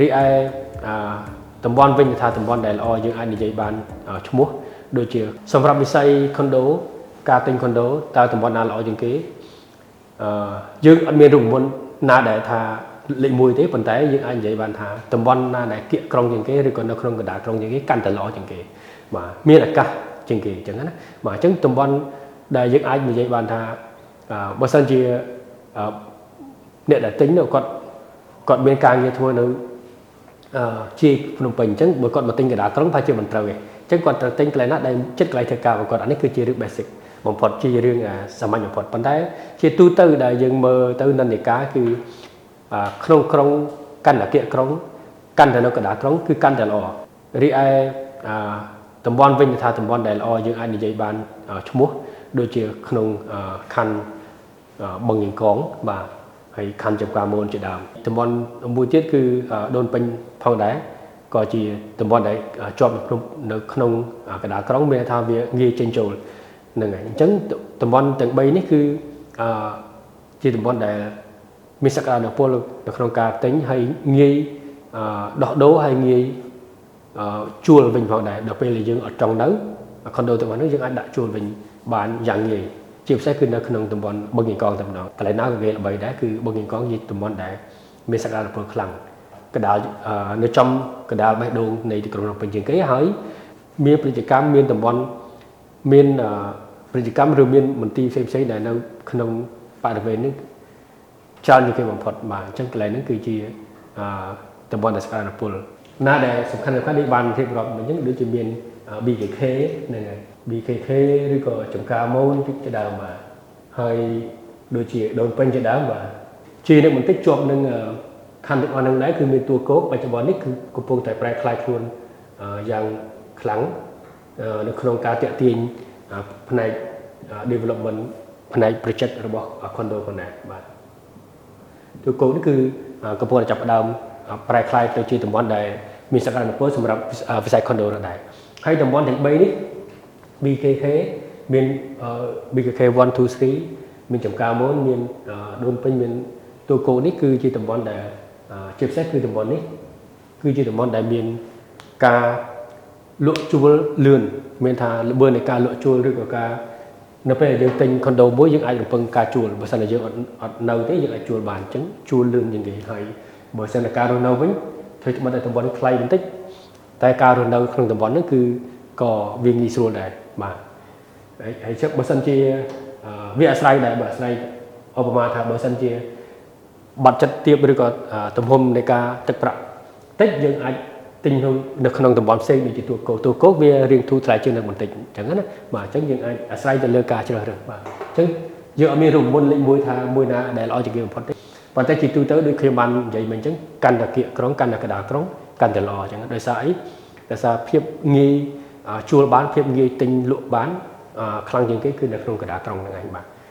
រីឯតំបន់វិញថាតំបន់ដែលល្អយើងអាចនិយាយបានឈ្មោះដូចជាសម្រាប់វិស័យខុនដូការទិញខុនដូតើតំបន់ណាល្អជាងគេអឺយើងអត់មានរូបមន្តណាដែលថាលេខ1ទេប៉ុន្តែយើងអាចនិយាយបានថាតំបន់ណាដែលគៀកក្រុងជាងគេឬក៏នៅក្នុងកណ្ដាលក្រុងជាងគេកាន់តែល្អជាងគេបាទមានឱកាសជាងគេអញ្ចឹងណាបាទអញ្ចឹងតំបន់ដែលយើងអាចនិយាយបានថាបើសិនជាអ្នកដែលទិញនោះគាត់មានការងារធ្វើនៅជាភ្នំពេញអញ្ចឹងបើគាត់មកទិញកណ្ដាលក្រុងប្រហែលជាមិនត្រូវទេអញ្ចឹងគាត់ត្រូវទិញកន្លែងណាដែលចិត្តកន្លែងធ្វើការរបស់គាត់អានេះគឺជារឿង basic បំផុតជារឿងសាមញ្ញបំផុតប៉ុន្តែជាទូទៅដែលយើងមើលទៅនិន្នាការគឺក្នុងក្រុងកាន់តែគៀកក្រុងកាន់តែនៅកណ្ដាលក្រុងគឺកាន់តែល្អរីឯតំបន់វិញថាតំបន់ដែលល្អយើងអាចនិយាយបានឈ្មោះដូចជាក្នុងខណ្ឌបឹងកេងកងបាទហើយខណ្ឌចំការមូលជាដើមតំបន់មួយទៀតគឺដូនពេញផងដែរក៏ជាតំបន់ដែលជាប់នៅក្នុងកណ្ដាលក្រុងមានថាវាងាយចេញចូលហ្នឹងហើយអញ្ចឹងតំបន់ទាំង3នេះគឺជាតំបន់ដែលមានសក្តានុពលនៅក្នុងការទិញហើយងាយដោះដូរហើយងាយជួលវិញផងដែរដល់ពេលដែលយើងអត់ចង់នៅខុនដូទាំងអស់នោះយើងអាចដាក់ជួលវិញបានយ៉ាងងាយជាពិសេសគឺនៅក្នុងតំបន់បឹងកេងកងតែម្ដងកន្លែងណាក៏គេល្បីដែរគឺបឹងកេងកងជាតំបន់ដែលមានសក្តានុពលខ្លាំងកណ្ដាលនៅចំកណ្ដាលបេះដូងនៃទីក្រុងភ្នំពេញជាងគេហើយមានពាណិជ្ជកម្មមានតំបន់មានពាណិជ្ជកម្មឬមានមន្ទីរផ្សេងៗដែលនៅក្នុងបរិវេណនេះច្រើនជាងគេបំផុតបាទអញ្ចឹងកន្លែងហ្នឹងគឺជាតំបន់ដែលសក្តានុពលណាដែលសំខាន់សំខាន់នេះបានរៀបរាប់មិញហ្នឹងដូចជាមាន BKK ហ្នឹងហើយ BKK ឬក៏ចំការមូនជាដើមបាទហើយដូចជាដូនពេញជាដើមបាទជានឹងបន្តិចជាប់នឹងខណ្ឌទាំងអស់ហ្នឹងដែរគឺមានតួគោកបច្ចុប្បន្ននេះគឺកំពុងតែប្រែក្លាយខ្លួនយ៉ាងខ្លាំងនៅក្នុងការតាក់ទាញផ្នែក development ផ្នែក project របស់ condo ផងដែរបាទតួគោកនេះគឺកំពុងតែចាប់ផ្ដើមប្រែក្លាយទៅជាតំបន់ដែលមានសក្តានុពលសម្រាប់វិស័យ condo នោះដែរហើយតំបន់ទាំង3នេះ BKK មាន BKK 1 2 3មានចំការមូនមានដូនពេញមានតួគោកនេះគឺជាតំបន់ដែលជាពិសេសគឺតំបន់នេះគឺជាតំបន់ដែលមានការលក់ជួលលឿនមានថាល្បឿននៃការលក់ជួលឬក៏ការនៅពេលដែលយើងទិញខុនដូមួយយើងអាចរំពឹងការជួលបើសិនជាយើងអត់នៅទេយើងអាចជួលបានអញ្ចឹងជួលលឿនជាងគេហើយបើសិនជាការរស់នៅវិញធ្វើច្បាស់តែតំបន់ថ្លៃបន្តិចតែការរស់នៅក្នុងតំបន់ហ្នឹងគឺក៏វាងាយស្រួលដែរបាទហើយជឹកបើសិនជាវាអាស្រ័យដែរបើអាស្រ័យឧបមាថាបើសិនជាបាត់ចិត្តទៀបឬក៏ទំហំនៃការទឹកប្រាក់តិចយើងអាចទិញនៅក្នុងតំបន់ផ្សេងដូចជាទួគោទួគោវារៀងធូរថ្លៃជាងនឹងបន្តិចអញ្ចឹងណាបាទអញ្ចឹងយើងអាចអាស្រ័យទៅលើការជ្រើសរើសបាទអញ្ចឹងយើងអត់មានរូបមន្តលេខ1ថាមួយណាដែលល្អជាងគេបំផុតទេប៉ុន្តែជាទូទៅដូចខ្ញុំបាននិយាយមិញអញ្ចឹងកាន់តែគៀកក្រុងកាន់តែកណ្ដាលក្រុងកាន់តែល្អអញ្ចឹងដោយសារអីដោយសារភាពងាយជួលបានភាពងាយទិញលក់បានខ្លាំងជាងគេគឺនៅក្នុងកណ្ដាលក្រុងហ្នឹងឯងបាទ។